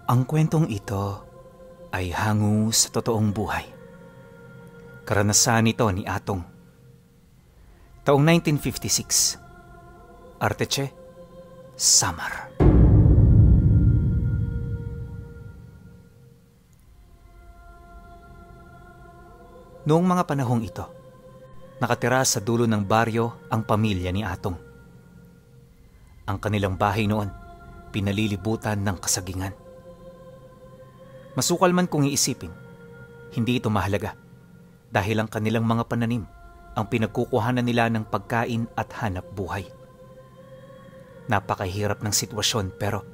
Ang kwentong ito ay hango sa totoong buhay. Karanasan ito ni Atong. Taong 1956. Arteche, Samar. Noong mga panahong ito, nakatira sa dulo ng baryo ang pamilya ni Atong. Ang kanilang bahay noon, pinalilibutan ng kasagingan. Masukal man kung iisipin, hindi ito mahalaga dahil ang kanilang mga pananim ang pinagkukuhanan nila ng pagkain at hanap buhay. Napakahirap ng sitwasyon pero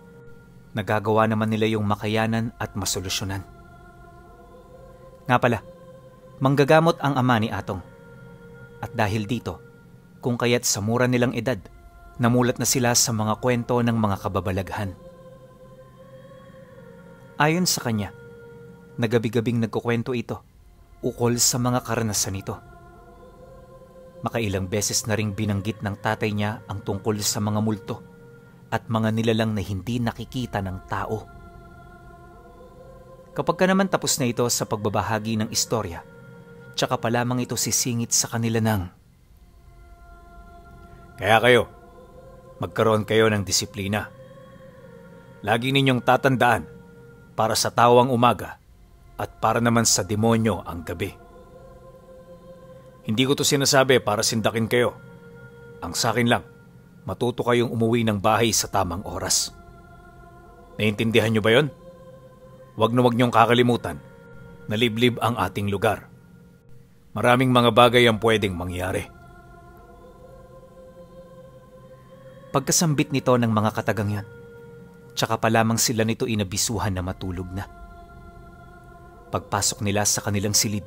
nagagawa naman nila yung makayanan at masolusyonan. Nga pala, manggagamot ang ama ni Atong. At dahil dito, kung kaya't sa mura nilang edad, namulat na sila sa mga kwento ng mga kababalaghan. Ayon sa kanya, nagabi-gabing nagkukwento ito ukol sa mga karanasan nito. Makailang beses na ring binanggit ng tatay niya ang tungkol sa mga multo at mga nilalang na hindi nakikita ng tao. Kapag ka naman tapos na ito sa pagbabahagi ng istorya, tsaka pa lamang ito sisingit sa kanila ng, "Kaya kayo, magkaroon kayo ng disiplina. Lagi ninyong tatandaan, para sa tao ang umaga at para naman sa demonyo ang gabi. Hindi ko to sinasabi para sindakin kayo. Ang sakin lang, matuto kayong umuwi ng bahay sa tamang oras. Naiintindihan nyo ba yon? Huwag niyong kakalimutan na liblib ang ating lugar. Maraming mga bagay ang pwedeng mangyari." Pagkasambit nito ng mga katagang yan, tsaka pa lamang sila nito inabisuhan na matulog na. Pagpasok nila sa kanilang silid,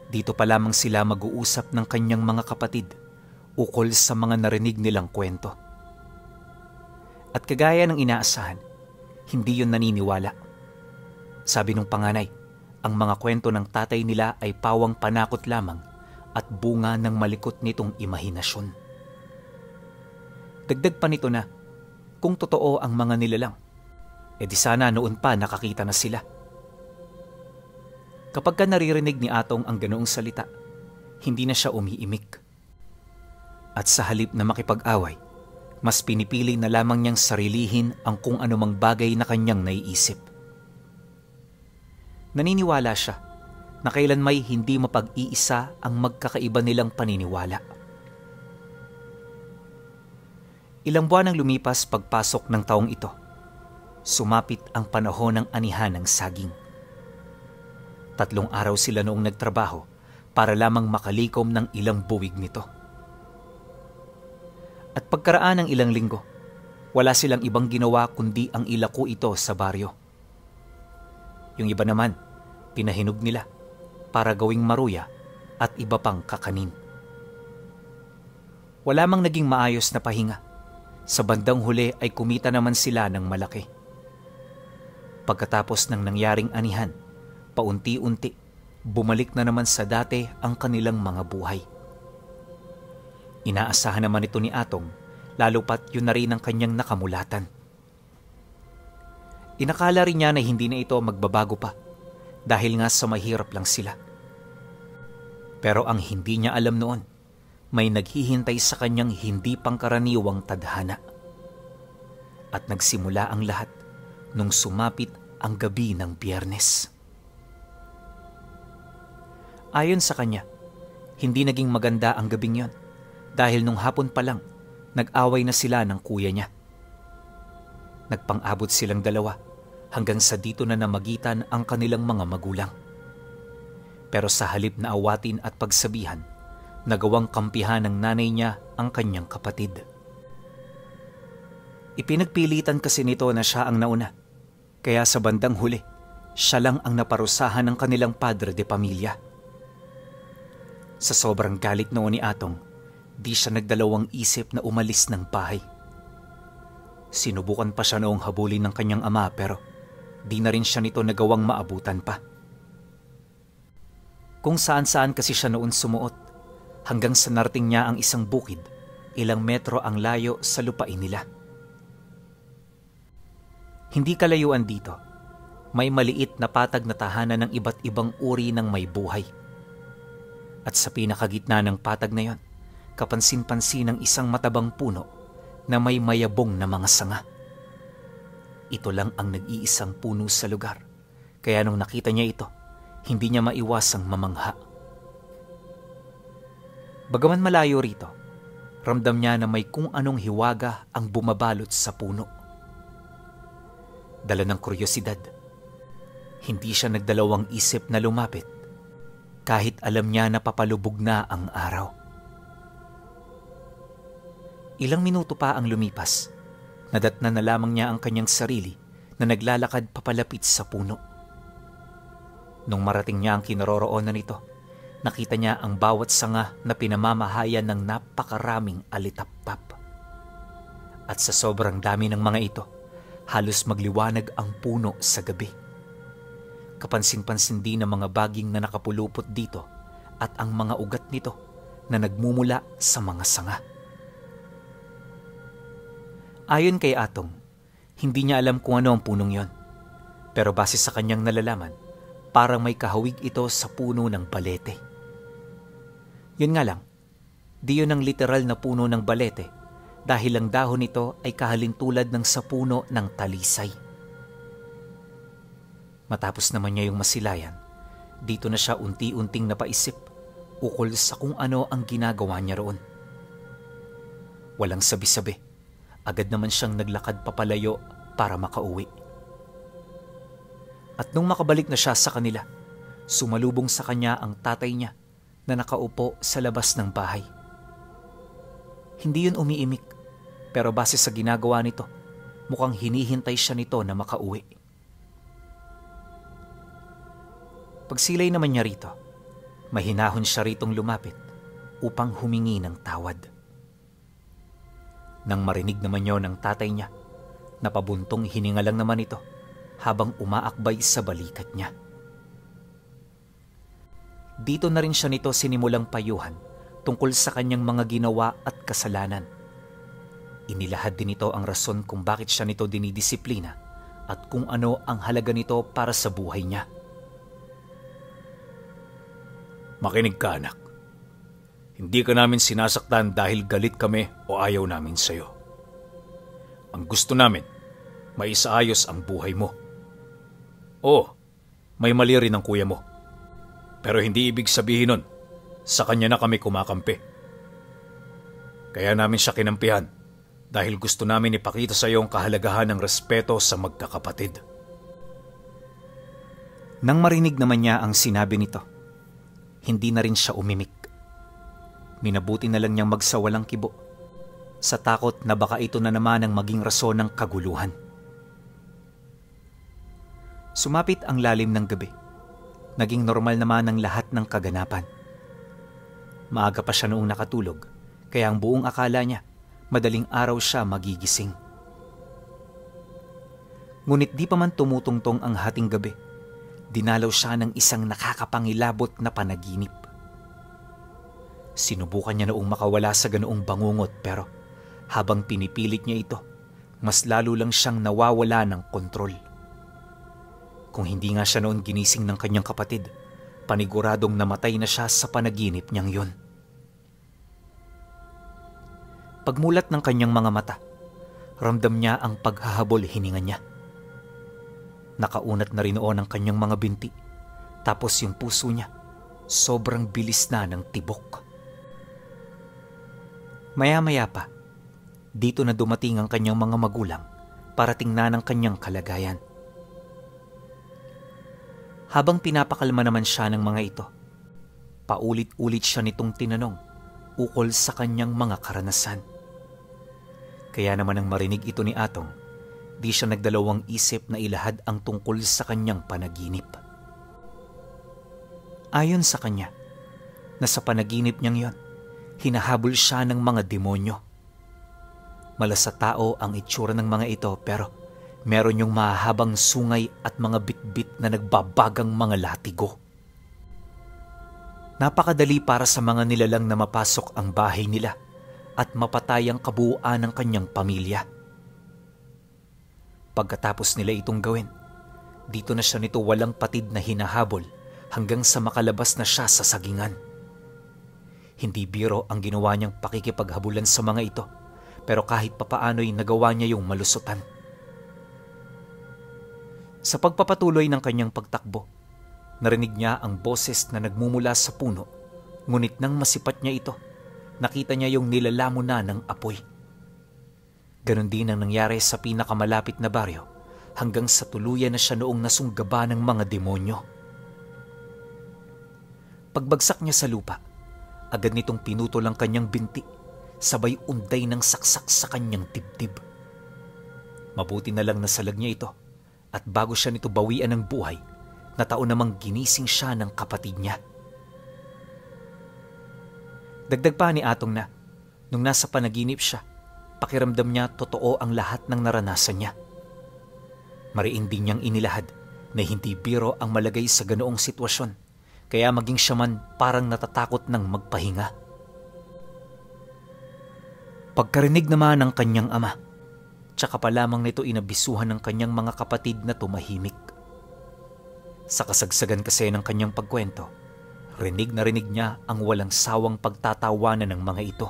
dito pa lamang sila mag-uusap ng kanyang mga kapatid ukol sa mga narinig nilang kwento. At kagaya ng inaasahan, hindi yun naniniwala. Sabi nung panganay, ang mga kwento ng tatay nila ay pawang panakot lamang at bunga ng malikot nitong imahinasyon. Dagdag pa nito na, kung totoo ang mga nilalang, edi sana noon pa nakakita na sila. Kapag ka naririnig ni Atong ang ganoong salita, hindi na siya umiimik. At sa halip na makipag-away, mas pinipili na lamang niyang sarilihin ang kung anumang bagay na kanyang naiisip. Naniniwala siya na kailan may hindi mapag-iisa ang magkakaiba nilang paniniwala. Ilang buwan ang lumipas pagpasok ng taong ito. Sumapit ang panahon ng anihan ng saging. 3 araw sila noong nagtrabaho para lamang makalikom ng ilang buwig nito. At pagkaraan ng ilang linggo, wala silang ibang ginawa kundi ang ilako ito sa baryo. Yung iba naman, pinahinog nila para gawing maruya at iba pang kakanin. Wala mang naging maayos na pahinga. Sa bandang huli ay kumita naman sila ng malaki. Pagkatapos ng nangyaring anihan, paunti-unti, bumalik na naman sa dati ang kanilang mga buhay. Inaasahan naman ito ni Atong, lalo pat yun na rin ang kanyang nakamulatan. Inakala rin niya na hindi na ito magbabago pa, dahil nga sa mahirap lang sila. Pero ang hindi niya alam noon, may naghihintay sa kanyang hindi pangkaraniwang tadhana. At nagsimula ang lahat nung sumapit ang gabi ng Biyernes. Ayon sa kanya, hindi naging maganda ang gabing yon dahil nung hapon pa lang, nag-away na sila ng kuya niya. Nagpang-abot silang dalawa hanggang sa dito na namagitan ang kanilang mga magulang. Pero sa halip na awatin at pagsabihan, nagawang kampihan ng nanay niya ang kanyang kapatid. Ipinagpilitan kasi nito na siya ang nauna, kaya sa bandang huli, siya lang ang naparusahan ng kanilang padre de pamilya. Sa sobrang galit noon ni Atong, di siya nagdalawang isip na umalis ng bahay. Sinubukan pa siya noong habulin ng kanyang ama pero di na rin siya nito nagawang maabutan pa. Kung saan-saan kasi siya noon sumuot, hanggang sa narating niya ang isang bukid, ilang metro ang layo sa lupain nila. Hindi kalayuan dito, may maliit na patag na tahanan ng iba't ibang uri ng may buhay. At sa pinakagitna ng patag na yon, kapansin-pansin ng isang matabang puno na may mayabong na mga sanga. Ito lang ang nag-iisang puno sa lugar, kaya nung nakita niya ito, hindi niya maiwasang mamangha. Bagaman malayo rito, ramdam niya na may kung anong hiwaga ang bumabalot sa puno. Dala ng kuryosidad, hindi siya nagdalawang isip na lumapit kahit alam niya na papalubog na ang araw. Ilang minuto pa ang lumipas, nadatnan na lamang niya ang kanyang sarili na naglalakad papalapit sa puno. Nung marating niya ang kinaroroonan nito, nakita niya ang bawat sanga na pinamamahayan ng napakaraming alitaptap. At sa sobrang dami ng mga ito, halos magliwanag ang puno sa gabi. Kapansin-pansin din ang mga baging na nakapulupot dito at ang mga ugat nito na nagmumula sa mga sanga. Ayon kay Atong, hindi niya alam kung ano ang punong yon. Pero base sa kanyang nalalaman, parang may kahawig ito sa puno ng balete. Yun nga lang, di yun ang literal na puno ng balete dahil ang dahon nito ay kahalintulad ng sa puno ng talisay. Matapos naman niya yung masilayan, dito na siya unti-unting napaisip ukol sa kung ano ang ginagawa niya roon. Walang sabi-sabi, agad naman siyang naglakad papalayo para makauwi. At nung makabalik na siya sa kanila, sumalubong sa kanya ang tatay niya na nakaupo sa labas ng bahay. Hindi yun umiimik, pero base sa ginagawa nito, mukhang hinihintay siya nito na makauwi. Pagsilay naman niya rito, mahinahon siya ritong lumapit upang humingi ng tawad. Nang marinig naman yon ng tatay niya, napabuntong hininga lang naman ito habang umaakbay sa balikat niya. Dito na rin siya nito sinimulang payuhan tungkol sa kanyang mga ginawa at kasalanan. Inilahad din ito ang rason kung bakit siya nito dinidisiplina at kung ano ang halaga nito para sa buhay niya. Makinig ka, anak. Hindi ka namin sinasaktan dahil galit kami o ayaw namin sa'yo. Ang gusto namin, maisaayos ang buhay mo. Oo, may mali rin ang kuya mo. Pero hindi ibig sabihin nun, sa kanya na kami kumakampi. Kaya namin siya kinampihan dahil gusto namin ipakita sa iyo ang kahalagahan ng respeto sa magkakapatid. Nang marinig naman niya ang sinabi nito, hindi na rin siya umimik. Minabuti na lang niyang magsawalang kibo sa takot na baka ito na naman ang maging rason ng kaguluhan. Sumapit ang lalim ng gabi. Naging normal naman ang lahat ng kaganapan. Maaga pa siya noong nakatulog, kaya ang buong akala niya, madaling araw siya magigising. Ngunit di pa man tumutungtong ang hating gabi, dinalaw siya ng isang nakakapangilabot na panaginip. Sinubukan niya noong makawala sa ganoong bangungot pero habang pinipilit niya ito, mas lalo lang siyang nawawala ng kontrol. Kung hindi nga siya noon ginising ng kanyang kapatid, paniguradong namatay na siya sa panaginip niyang yun. Pagmulat ng kanyang mga mata, ramdam niya ang paghahabol hininga niya. Nakaunat na rin noon ang kanyang mga binti, tapos yung puso niya, sobrang bilis na ng tibok. Maya-maya pa, dito na dumating ang kanyang mga magulang para tingnan ang kanyang kalagayan. Habang pinapakalma naman siya ng mga ito, paulit-ulit siya nitong tinanong ukol sa kanyang mga karanasan. Kaya naman ang marinig ito ni Atong, di siya nagdalawang isip na ilahad ang tungkol sa kanyang panaginip. Ayon sa kanya, na sa panaginip niyang yon, hinahabol siya ng mga demonyo. Malasa tao ang itsura ng mga ito pero meron yung mahahabang sungay at mga bitbit na nagbabagang mga latigo. Napakadali para sa mga nilalang na mapasok ang bahay nila at mapatay ang kabuuan ng kanyang pamilya. Pagkatapos nila itong gawin, Dito na siya nito walang patid na hinahabol hanggang sa makalabas na siya sa sagingan. Hindi biro ang ginawa niyang pakikipaghabulan sa mga ito, pero kahit papaano'y nagawa niya yung malusutan. Sa pagpapatuloy ng kanyang pagtakbo, narinig niya ang boses na nagmumula sa puno, ngunit nang masipat niya ito, nakita niya yung nilalamo na ng apoy. Ganon din ang nangyari sa pinakamalapit na baryo, hanggang sa tuluyan na siya noong nasunggaba ng mga demonyo. Pagbagsak niya sa lupa, agad nitong pinutol ang kanyang binti, sabay unday ng saksak sa kanyang dibdib. Mabuti na lang nasalag niya ito, at bago siya nito bawian ng buhay, nataon namang ginising siya ng kapatid niya. Dagdag pa ni Atong na, nung nasa panaginip siya, pakiramdam niya totoo ang lahat ng naranasan niya. Mariin din niyang inilahad na hindi biro ang malagay sa ganoong sitwasyon, kaya maging siya man parang natatakot ng magpahinga. Pagkarinig naman ng kanyang ama, tsaka pa lamang nito inabisuhan ng kanyang mga kapatid na tumahimik. Sa kasagsagan kasi ng kanyang pagkwento, rinig na rinig niya ang walang sawang pagtatawanan ng mga ito.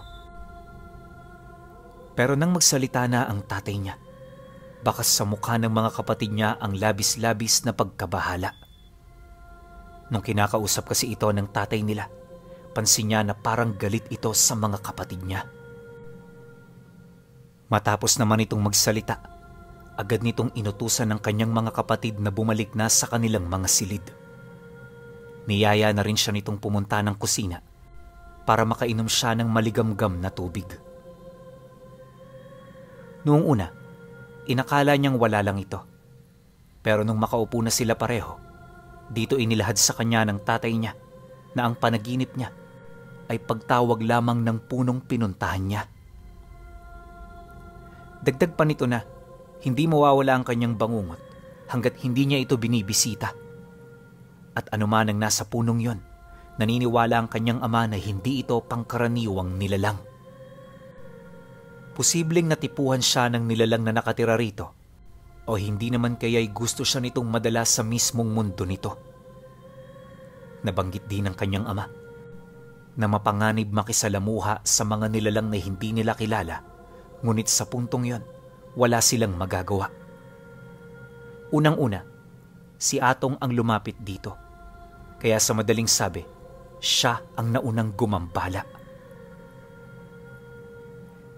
Pero nang magsalita na ang tatay niya, bakas sa mukha ng mga kapatid niya ang labis-labis na pagkabahala. Nung kinakausap kasi ito ng tatay nila, pansin niya na parang galit ito sa mga kapatid niya. Matapos naman itong magsalita, agad nitong inutusan ng kanyang mga kapatid na bumalik na sa kanilang mga silid. Niyaya na rin siya nitong pumunta ng kusina para makainom siya ng maligamgam na tubig. Noong una, inakala niyang wala lang ito. Pero nung makaupo na sila pareho, dito inilahad sa kanya ng tatay niya na ang panaginip niya ay pagtawag lamang ng punong pinuntahan niya. Dagdag pa nito na hindi mawawala ang kanyang bangungot hanggat hindi niya ito binibisita. At anuman ang nasa punong yon, naniniwala ang kanyang ama na hindi ito pangkaraniwang nilalang. Posibleng natipuhan siya ng nilalang na nakatira rito, o hindi naman kaya'y gusto siya nitong madala sa mismong mundo nito. Nabanggit din ng kanyang ama na mapanganib makisalamuha sa mga nilalang na hindi nila kilala, ngunit sa puntong yon, wala silang magagawa. Unang-una, si Atong ang lumapit dito, kaya sa madaling sabi, siya ang naunang gumambala.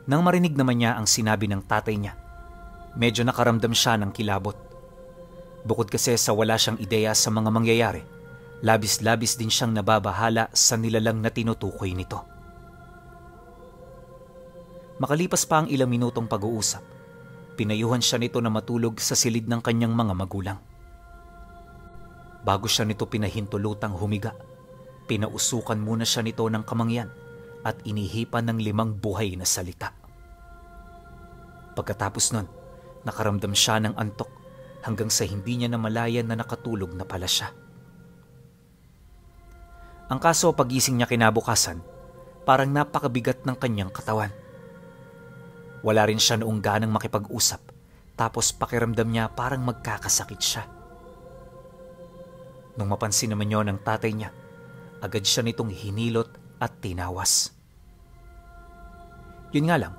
Nang marinig naman niya ang sinabi ng tatay niya, medyo nakaramdam siya ng kilabot. Bukod kasi sa wala siyang ideya sa mga mangyayari, labis-labis din siyang nababahala sa nilalang na tinutukoy nito. Makalipas pa ang ilang minutong pag-uusap, pinayuhan siya nito na matulog sa silid ng kanyang mga magulang. Bago siya nito pinahintulutang humiga, pinausukan muna siya nito ng kamangyan at inihipan ng 5 buhay na salita. Pagkatapos nun, nakaramdam siya ng antok hanggang sa hindi niya namalayan na nakatulog na pala siya. Ang kaso pagising niya kinabukasan, parang napakabigat ng kanyang katawan. Wala rin siya noong ganang makipag-usap, tapos pakiramdam niya parang magkakasakit siya. Nung mapansin naman yun ng tatay niya, agad siya nitong hinilot at tinawas. Yun nga lang,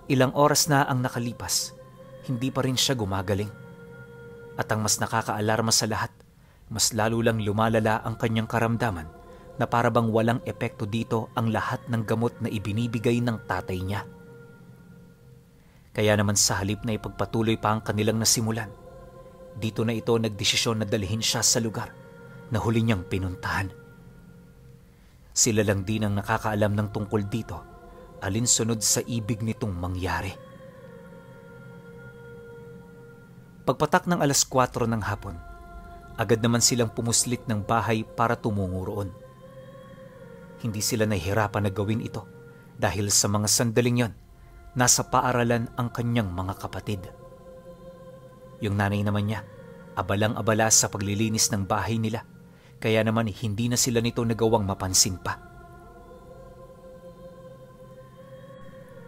ilang oras na ang nakalipas, hindi pa rin siya gumagaling. At ang mas nakakaalarma sa lahat, mas lalo lang lumalala ang kanyang karamdaman na para bang walang epekto dito ang lahat ng gamot na ibinibigay ng tatay niya. Kaya naman sa halip na ipagpatuloy pa ang kanilang nasimulan, dito na ito nagdesisyon na dalhin siya sa lugar na huli niyang pinuntahan. Sila lang din ang nakakaalam ng tungkol dito, alinsunod sa ibig nitong mangyari. Pagpatak ng 4:00 ng hapon, agad naman silang pumuslit ng bahay para tumungo roon. Hindi sila nahihirapan na gawin ito dahil sa mga sandaling yon, nasa paaralan ang kanyang mga kapatid. Yung nanay naman niya, abalang-abala sa paglilinis ng bahay nila, kaya naman hindi na sila nito nagawang mapansin pa.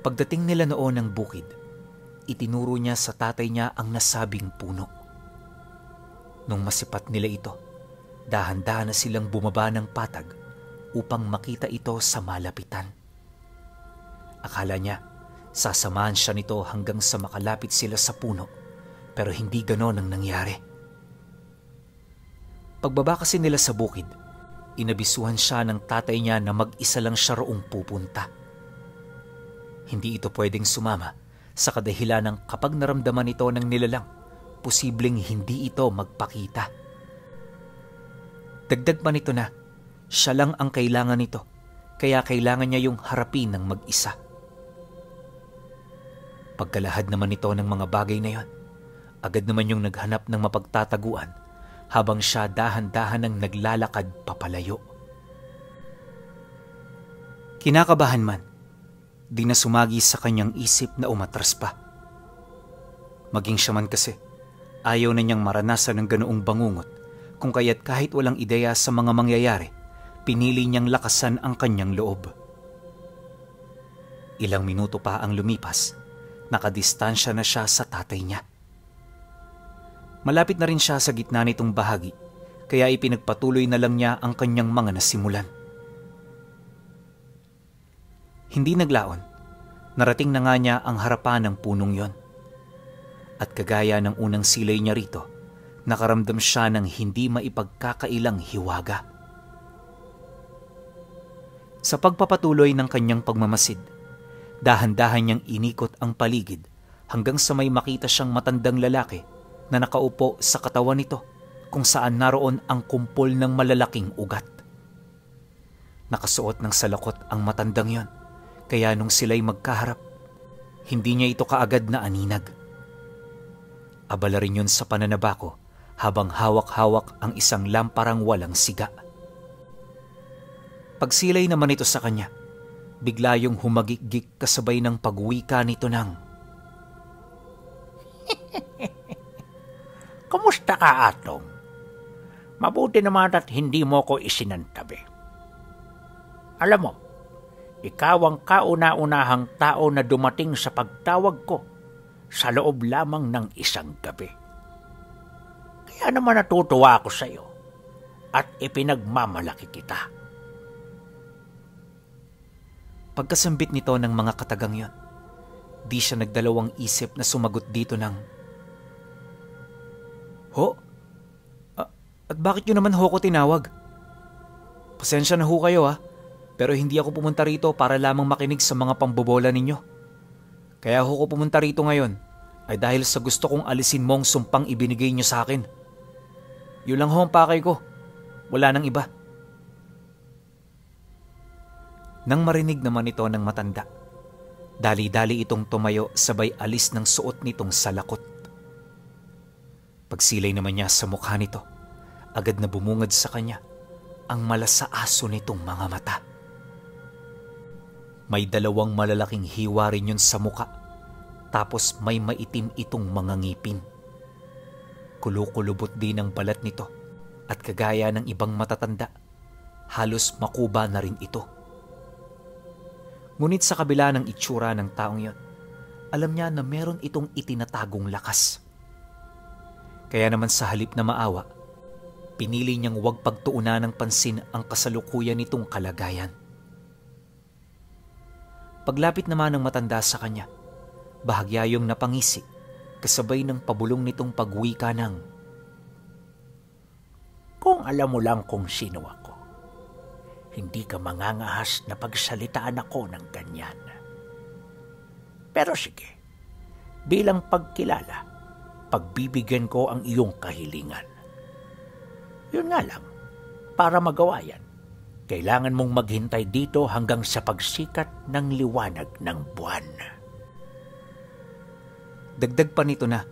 Pagdating nila noon ng bukid, itinuro niya sa tatay niya ang nasabing puno. Nung masipat nila ito, dahan-dahan na silang bumaba ng patag upang makita ito sa malapitan. Akala niya, sasamahan siya nito hanggang sa makalapit sila sa puno, pero hindi ganon ang nangyari. Pagbaba kasi nila sa bukid, inabisuhan siya ng tatay niya na mag-isa lang siya roong pupunta. Hindi ito pwedeng sumama sa kadahilan ng kapag naramdaman ito ng nilalang, posibleng hindi ito magpakita. Dagdag pa nito na siya lang ang kailangan nito, kaya kailangan niya yung harapin ng mag-isa. Pagkalahad naman ito ng mga bagay na yon, agad naman yung naghanap ng mapagtataguan habang siya dahan-dahan ang naglalakad papalayo. Kinakabahan man, di na sumagi sa kanyang isip na umatras pa. Maging siya man kasi, ayaw na niyang maranasan ng ganoong bangungot, kung kaya't kahit walang ideya sa mga mangyayari, pinili niyang lakasan ang kanyang loob. Ilang minuto pa ang lumipas, nakadistansya na siya sa tatay niya. Malapit na rin siya sa gitna nitong bahagi, kaya ipinagpatuloy na lang niya ang kanyang mga nasimulan. Hindi naglaon, narating na nga niya ang harapan ng punong yon. At kagaya ng unang silay niya rito, nakaramdam siya ng hindi maipagkakailang hiwaga. Sa pagpapatuloy ng kanyang pagmamasid, dahan-dahan niyang inikot ang paligid hanggang sa may makita siyang matandang lalaki na nakaupo sa katawan nito kung saan naroon ang kumpol ng malalaking ugat. Nakasuot ng salakot ang matandang yon, kaya nung sila'y magkaharap, hindi niya ito kaagad na aninag. Abala rin yun sa pananaba ko habang hawak-hawak ang isang lamparang walang siga. Pagsilay naman ito sa kanya, bigla yung humagik-gik kasabay ng pagwika nito ng, "Kumusta ka, Atong? Mabuti naman at hindi mo ko isinantabi. Alam mo, ikaw ang kauna-unahang tao na dumating sa pagtawag ko sa loob lamang ng isang gabi. Kaya naman natutuwa ako sa iyo at ipinagmamalaki kita." Pagkasambit nito ng mga katagang yon, di siya nagdalawang isip na sumagot dito ng, "Ho? At bakit yun naman ho ko tinawag? Pasensya na ho kayo pero hindi ako pumunta rito para lamang makinig sa mga pambobola ninyo. Kaya ho ko pumunta rito ngayon ay dahil sa gusto kong alisin mo ang sumpang ibinigay niyo sa akin. Yun lang ho ang pakay ko. Wala nang iba." Nang marinig naman ito ng matanda, dali-dali itong tumayo sabay alis ng suot nitong salakot. Pagsilay naman niya sa mukha nito, agad na bumungad sa kanya ang malasaaso nitong mga mata. May dalawang malalaking hiwa rin yun sa muka, tapos may maitim itong mga ngipin. Kulukulubot din ang balat nito at kagaya ng ibang matatanda, halos makuba na rin ito. Ngunit sa kabila ng itsura ng taong yon, alam niya na meron itong itinatagong lakas. Kaya naman sa halip na maawa, pinili niyang huwag pagtuunan ng pansin ang kasalukuyan nitong kalagayan. Paglapit naman ng matanda sa kanya, bahagya yung napangisi kasabay ng pabulong nitong pagwika ng, "Kung alam mo lang kung sino ako, hindi ka mangangahas na pagsalitaan ako ng ganyan. Pero sige, bilang pagkilala, pagbibigyan ko ang iyong kahilingan. Yun nga lang, para magawa yan, kailangan mong maghintay dito hanggang sa pagsikat ng liwanag ng buwan." Dagdag pa nito na,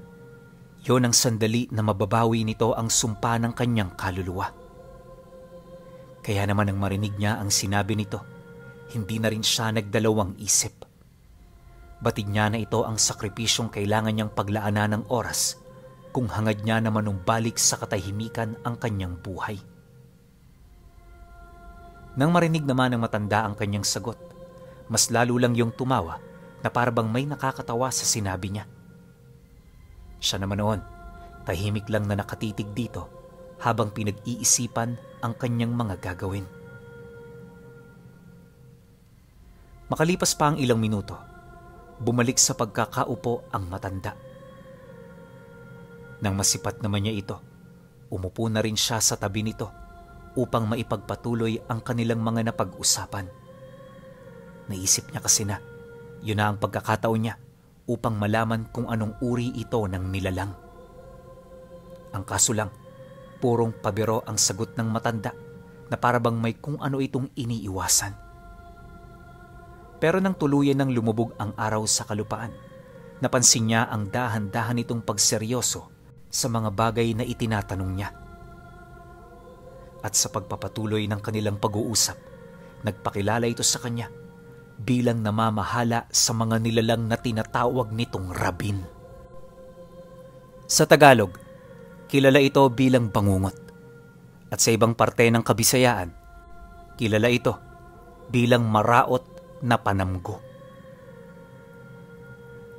yon ang sandali na mababawi nito ang sumpa ng kanyang kaluluwa. Kaya naman nang marinig niya ang sinabi nito, hindi na rin siya nagdalawang isip. Batid niya na ito ang sakripisyong kailangan niyang paglaanan ng oras kung hangad niya na manumbalik sa katahimikan ang kanyang buhay. Nang marinig naman ng matanda ang kanyang sagot, mas lalo lang yung tumawa na parabang may nakakatawa sa sinabi niya. Siya naman noon, Tahimik lang na nakatitig dito habang pinag-iisipan ang kanyang mga gagawin. Makalipas pa ang ilang minuto, bumalik sa pagkakaupo ang matanda. Nang masipat naman niya ito, umupo na rin siya sa tabi nito upang maipagpatuloy ang kanilang mga napag-usapan. Naisip niya kasi na yun na ang pagkakataon niya upang malaman kung anong uri ito ng nilalang. Ang kaso lang, purong pabiro ang sagot ng matanda na parabang may kung ano itong iniiwasan. Pero nang tuluyan ng lumubog ang araw sa kalupaan, napansin niya ang dahan-dahan nitong pagseryoso sa mga bagay na itinatanong niya. At sa pagpapatuloy ng kanilang pag-uusap, nagpakilala ito sa kanya bilang namamahala sa mga nilalang na tinatawag nitong Rabin. Sa Tagalog, kilala ito bilang bangungot. At sa ibang parte ng Kabisayaan, kilala ito bilang maraot na panamgo.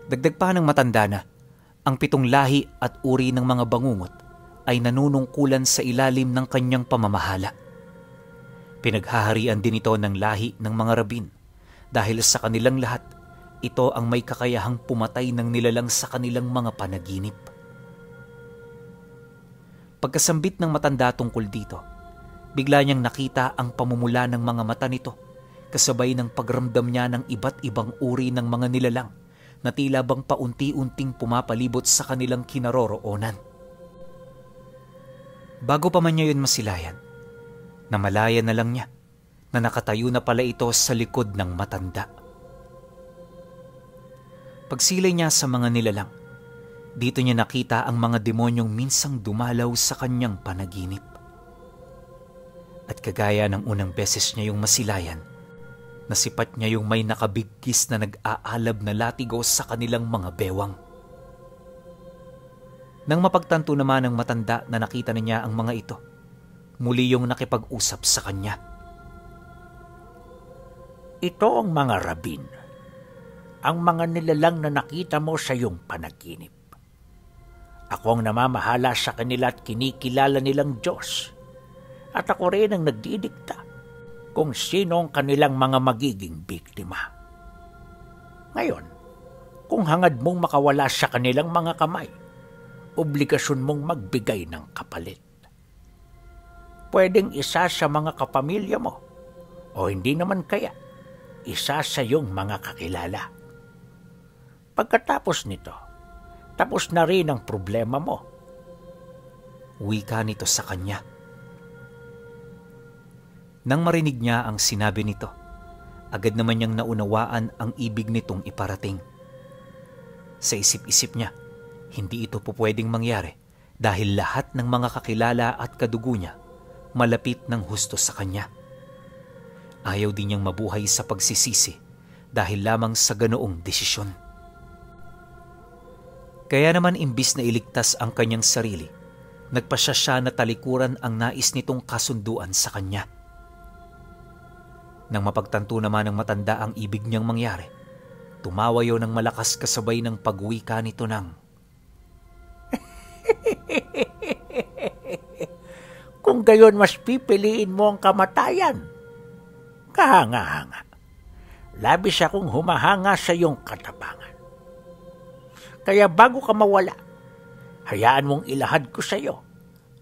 Dagdag pa ng matanda na ang 7 lahi at uri ng mga bangungot ay nanunungkulan sa ilalim ng kanyang pamamahala. Pinaghaharian din ito ng lahi ng mga Rabin dahil sa kanilang lahat, ito ang may kakayahang pumatay ng nilalang sa kanilang mga panaginip. Pagkasambit ng matanda tungkol dito, bigla niyang nakita ang pamumula ng mga mata nito kasabay ng pagramdam niya ng iba't ibang uri ng mga nilalang na tila bang paunti-unting pumapalibot sa kanilang kinaroroonan. Bago pa man niya yun masilayan, namalaya na lang niya na nakatayo na pala ito sa likod ng matanda. Pagsilay niya sa mga nilalang, dito niya nakita ang mga demonyong minsang dumalaw sa kanyang panaginip. At kagaya ng unang beses niya yung masilayan, nasipat niya yung may nakabigkis na nag-aalab na latigo sa kanilang mga bewang. Nang mapagtanto naman ng matanda na nakita na niya ang mga ito, muli yung nakipag-usap sa kanya. Ito ang mga Rabin, ang mga nilalang na nakita mo sa iyong panaginip. Ako ang namamahala sa kanila at kinikilala nilang Diyos. At ako rin ang nagdidikta kung sino ang kanilang mga magiging biktima. Ngayon, kung hangad mong makawala sa kanilang mga kamay, obligasyon mong magbigay ng kapalit. Pwedeng isa sa mga kapamilya mo, o hindi naman kaya, isa sa iyong mga kakilala. Pagkatapos nito, tapos na rin ang problema mo. Wika nito sa kanya. Nang marinig niya ang sinabi nito, agad naman niyang naunawaan ang ibig nitong iparating. Sa isip-isip niya, hindi ito po pwedeng mangyari dahil lahat ng mga kakilala at kadugo niya malapit ng husto sa kanya. Ayaw din niyang mabuhay sa pagsisisi dahil lamang sa ganoong desisyon. Kaya naman imbis na iligtas ang kanyang sarili, nagpasya siya na talikuran ang nais nitong kasunduan sa kanya. Nang mapagtanto naman ng matanda ang ibig niyang mangyari, tumawa yun ng malakas kasabay ng pagwika nito ng, Kung gayon mas pipiliin mo ang kamatayan. Kahanga-hanga. Labis akong humahanga sa iyong katapangan. Kaya bago ka mawala, hayaan mong ilahad ko sa iyo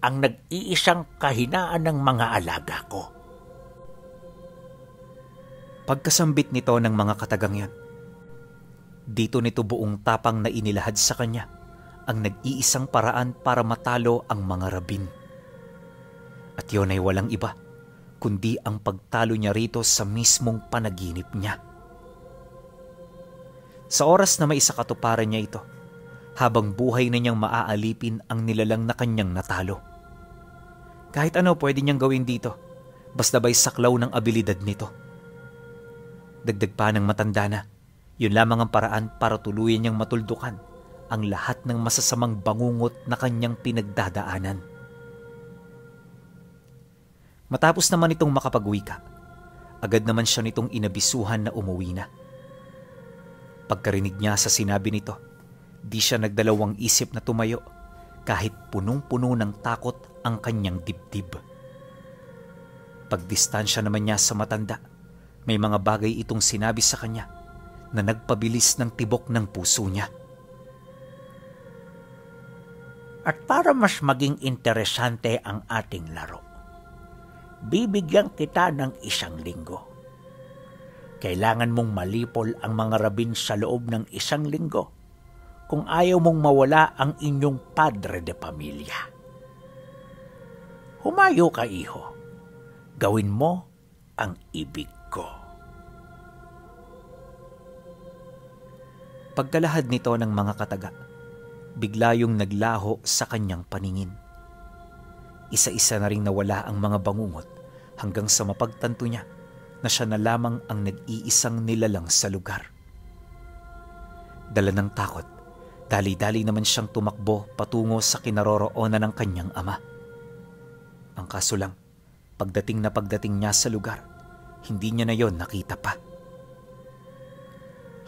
ang nag-iisang kahinaan ng mga alaga ko. Pagkasambit nito ng mga katagang yon, dito nito buong tapang na inilahad sa kanya ang nag-iisang paraan para matalo ang mga Rabin. At yun ay walang iba, kundi ang pagtalo niya rito sa mismong panaginip niya. Sa oras na may isakatuparan niya ito, habang buhay na niyang maaalipin ang nilalang na kanyang natalo. Kahit ano pwede niyang gawin dito, basta ba'y saklaw ng abilidad nito. Dagdag pa ng matanda na, yun lamang ang paraan para tuluyan niyang matuldukan ang lahat ng masasamang bangungot na kanyang pinagdadaanan. Matapos naman itong makapagwika, agad naman siya nitong inabisuhan na umuwi na. Pagkarinig niya sa sinabi nito, di siya nagdalawang isip na tumayo, kahit punong-puno ng takot ang kanyang dibdib. Pagdistansya naman niya sa matanda, may mga bagay itong sinabi sa kanya na nagpabilis ng tibok ng puso niya. At para mas maging interesante ang ating laro, bibigyan kita ng 1 linggo. Kailangan mong malipol ang mga rabin sa loob ng 1 linggo kung ayaw mong mawala ang inyong padre de pamilya. Humayo ka, iho. Gawin mo ang ibig ko. Pagkalahad nito ng mga kataga, bigla yung naglaho sa kanyang paningin. Isa-isa na ring nawala ang mga bangungot hanggang sa mapagtanto niya na siya na lamang ang nag-iisang nilalang sa lugar. Dala ng takot, dali-dali naman siyang tumakbo patungo sa kinaroroonan ng kanyang ama. Ang kaso lang, pagdating niya sa lugar, hindi niya na yon nakita pa.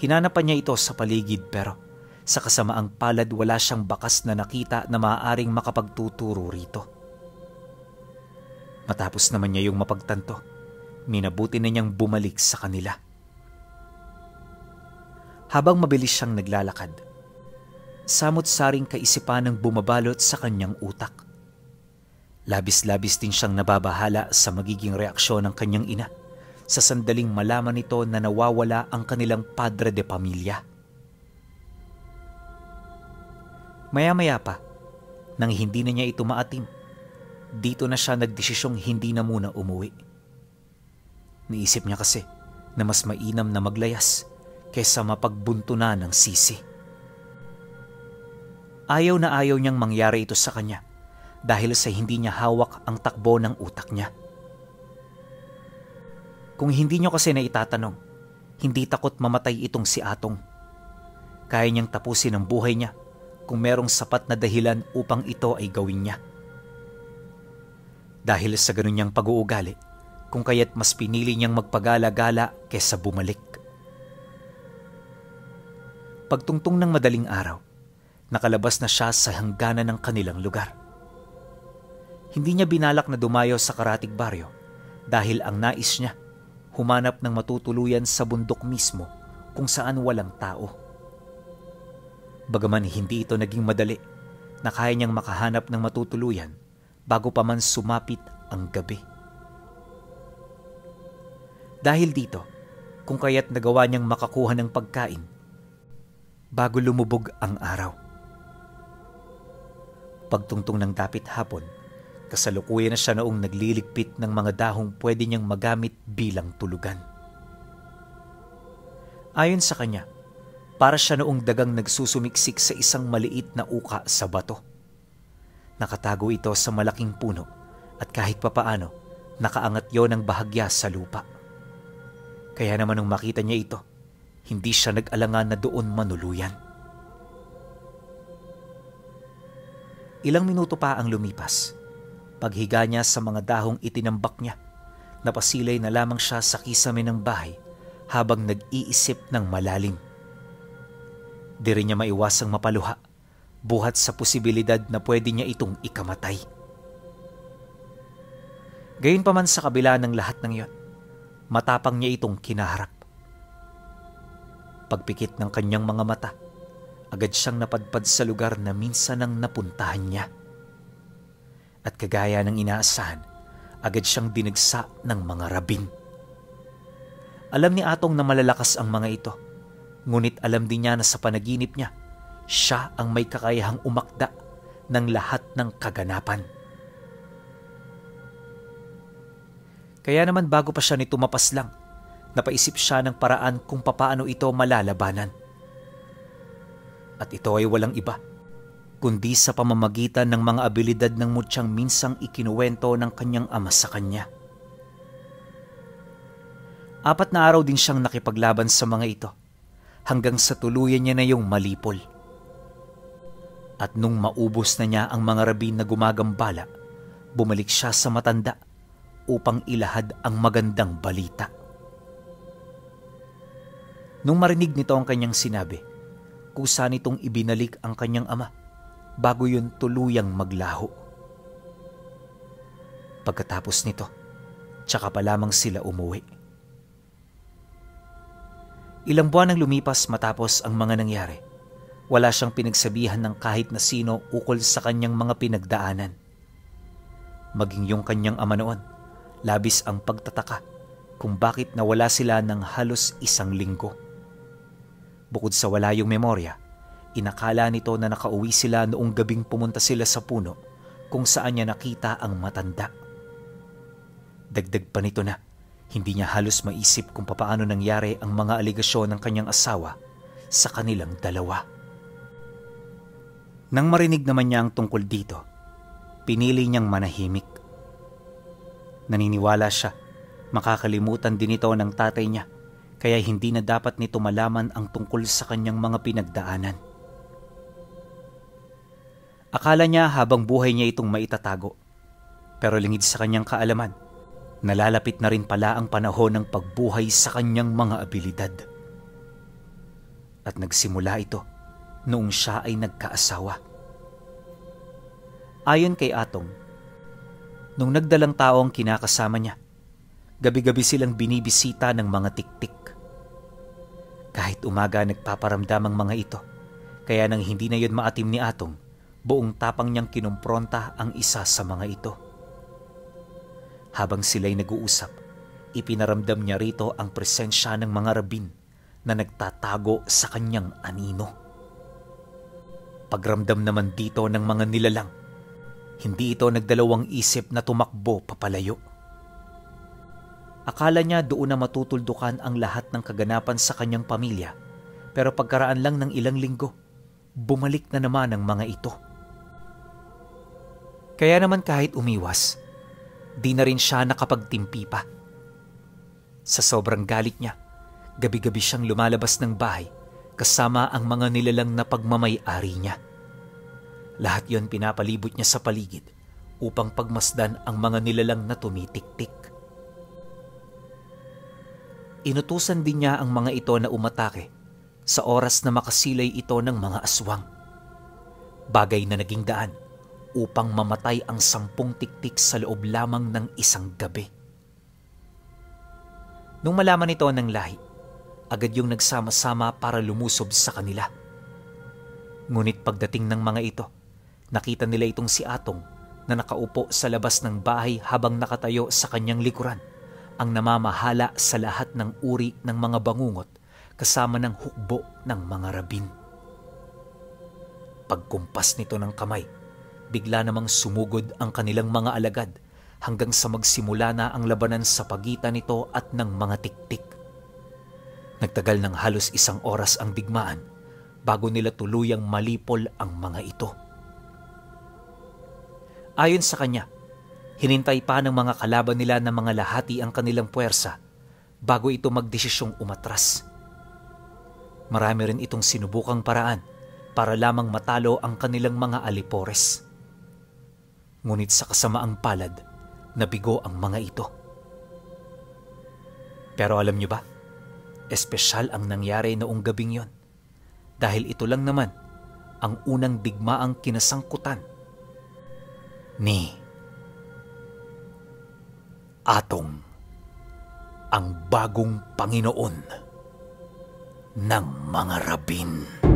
Hinanapan niya ito sa paligid pero sa kasamaang palad wala siyang bakas na nakita na maaaring makapagtuturo rito. Matapos naman niya yung mapagtanto, minabuti na niyang bumalik sa kanila. Habang mabilis siyang naglalakad, samot-saring kaisipan ang bumabalot sa kanyang utak. Labis-labis din siyang nababahala sa magiging reaksyon ng kanyang ina sa sandaling malaman nito na nawawala ang kanilang padre de pamilya. Maya-maya pa, nang hindi na niya ito maatim, dito na siya nagdesisyong hindi na muna umuwi. Niisip niya kasi na mas mainam na maglayas kaysa mapagbunto na ng sisi. Ayaw na ayaw niyang mangyari ito sa kanya dahil sa hindi niya hawak ang takbo ng utak niya. Kung hindi niyo kasi na itatanong, hindi takot mamatay itong si Atong. Kaya niyang tapusin ang buhay niya kung merong sapat na dahilan upang ito ay gawin niya. Dahil sa ganun niyang pag-uugali, kung kaya't mas pinili niyang magpagala-gala kaysa bumalik. Pagtungtong ng madaling araw, nakalabas na siya sa hangganan ng kanilang lugar. Hindi niya binalak na dumayo sa karatig baryo dahil ang nais niya, humanap ng matutuluyan sa bundok mismo kung saan walang tao. Bagaman hindi ito naging madali, na kaya niyang makahanap ng matutuluyan bago pa man sumapit ang gabi. Dahil dito, kung kaya't nagawa niyang makakuha ng pagkain bago lumubog ang araw. Pagtungtong ng dapit hapon, kasalukuyan na siya noong nagliligpit ng mga dahong pwede niyang magamit bilang tulugan. Ayon sa kanya, para siya noong dagang nagsusumiksik sa isang maliit na uka sa bato. Nakatago ito sa malaking puno at kahit papaano, nakaangat yon ng bahagya sa lupa. Kaya naman nung makita niya ito, hindi siya nag-alangan na doon manuluyan. Ilang minuto pa ang lumipas. Paghiga niya sa mga dahong itinambak niya, napasilay na lamang siya sa kisame ng bahay habang nag-iisip ng malalim. Di rin niya maiwasang mapaluha, buhat sa posibilidad na pwede niya itong ikamatay. Gayunpaman sa kabila ng lahat ng iyon, matapang niya itong kinaharap. Pagpikit ng kanyang mga mata, agad siyang napadpad sa lugar na minsan ang napuntahan niya. At kagaya ng inaasahan, agad siyang dinagsa ng mga rabin. Alam ni Atong na malalakas ang mga ito, ngunit alam din niya na sa panaginip niya, siya ang may kakayahang umakda ng lahat ng kaganapan. Kaya naman bago pa siya nito mapaslang, napaisip siya ng paraan kung papaano ito malalabanan. At ito ay walang iba, kundi sa pamamagitan ng mga abilidad ng mutyang minsang ikinuwento ng kanyang ama sa kanya. 4 na araw din siyang nakipaglaban sa mga ito, hanggang sa tuluyan niya na yung malipol. At nung maubos na niya ang mga rabin na gumagambala, bumalik siya sa matanda upang ilahad ang magandang balita. Nung marinig nito ang kanyang sinabi, kusa nitong ibinalik ang kanyang ama bago yun tuluyang maglaho. Pagkatapos nito, tsaka pa lamang sila umuwi. Ilang buwan ang lumipas matapos ang mga nangyari. Wala siyang pinagsabihan ng kahit na sino ukol sa kanyang mga pinagdaanan. Maging yung kanyang ama noon, labis ang pagtataka kung bakit nawala sila ng halos 1 linggo. Bukod sa wala yung memorya, inakala nito na nakauwi sila noong gabing pumunta sila sa puno kung saan niya nakita ang matanda. Dagdag pa nito na hindi niya halos maisip kung papaano nangyari ang mga aligasyon ng kanyang asawa sa kanilang dalawa. Nang marinig naman niya ang tungkol dito, pinili niyang manahimik. Naniniwala siya, makakalimutan din ito ng tatay niya, kaya hindi na dapat nito malaman ang tungkol sa kanyang mga pinagdaanan. Akala niya habang buhay niya itong maitatago, pero lingid sa kanyang kaalaman, nalalapit na rin pala ang panahon ng pagbuhay sa kanyang mga abilidad. At nagsimula ito noong siya ay nagkaasawa. Ayon kay Atong, nung nagdalang tao ang kinakasama niya, gabi-gabi silang binibisita ng mga tiktik. Kahit umaga nagpaparamdam ang mga ito, kaya nang hindi na yun maatim ni Atong, buong tapang niyang kinumpronta ang isa sa mga ito. Habang sila'y nag-uusap, ipinaramdam niya rito ang presensya ng mga rabin na nagtatago sa kanyang anino. Pagramdam naman dito ng mga nilalang, hindi ito nagdalawang isip na tumakbo papalayo. Akala niya doon na matutuldukan ang lahat ng kaganapan sa kanyang pamilya, pero pagkaraan lang ng ilang linggo, bumalik na naman ang mga ito. Kaya naman kahit umiwas, di na rin siya nakapagtimpi pa. Sa sobrang galit niya, gabi-gabi siyang lumalabas ng bahay kasama ang mga nilalang na pagmamay-ari niya. Lahat yon pinapalibot niya sa paligid upang pagmasdan ang mga nilalang na tumitik-tik. Inutusan din niya ang mga ito na umatake sa oras na makasilay ito ng mga aswang. Bagay na naging daan upang mamatay ang 10 tiktik sa loob lamang ng isang gabi. Nung malaman ito ng lahi, agad yung nagsama-sama para lumusob sa kanila. Ngunit pagdating ng mga ito, nakita nila itong si Atong na nakaupo sa labas ng bahay habang nakatayo sa kanyang likuran, ang namamahala sa lahat ng uri ng mga bangungot kasama ng hukbo ng mga rabin. Pagkumpas nito ng kamay, bigla namang sumugod ang kanilang mga alagad hanggang sa magsimula na ang labanan sa pagitan nito at ng mga tiktik. Nagtagal ng halos 1 oras ang digmaan bago nila tuluyang malipol ang mga ito. Ayon sa kanya, hinintay pa ng mga kalaban nila na mga lahati ang kanilang puwersa bago ito magdesisyong umatras. Marami rin itong sinubukang paraan para lamang matalo ang kanilang mga alipores. Ngunit sa kasamaang palad, nabigo ang mga ito. Pero alam niyo ba, espesyal ang nangyari noong gabing yon dahil ito lang naman ang unang digmaang kinasangkutan ni Atong, ang bagong Panginoon ng mga rabin.